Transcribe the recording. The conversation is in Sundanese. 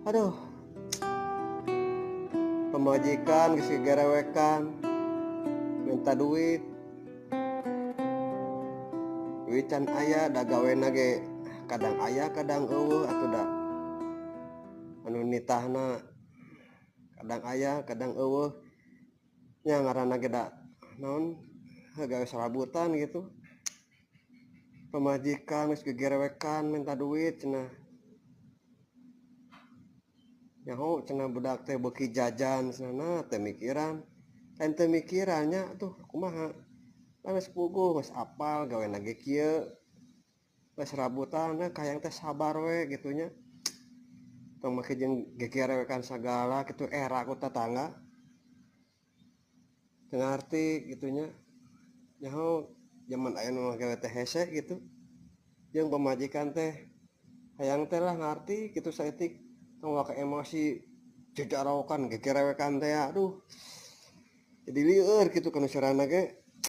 Aduh, pamajikan geus gegerewekan minta duit, duit can aya, da gawena ge kadang aya kadang euweuh atuh, da anu nitahna kadang aya kadang euweuh nya. Ngaranna ge da naon, gawe sarabutan gitu. Pamajikan geus gegerewekan minta duit cenah. Nyaho cenah budak teh beuki jajan cenah. Nah, teu mikiran, lain teu mikiran nya tuh, kumaha geus puguh, geus apal gawena ge kieu, geus serabutan. Hayang teh sabar we gitu nya, tong make jeung gegerewekan sagala kitu, era ku tatangga teu ngarti gitu nya. Nyaho jaman ayeuna mah gawe teh hese gitu jeung pamajikan teh, hayang teh lah ngarti kitu saeutik, tong waka emosi jajaraokan gegerewekan teh. Aduh, jadi lieur kitu kana sarana ge.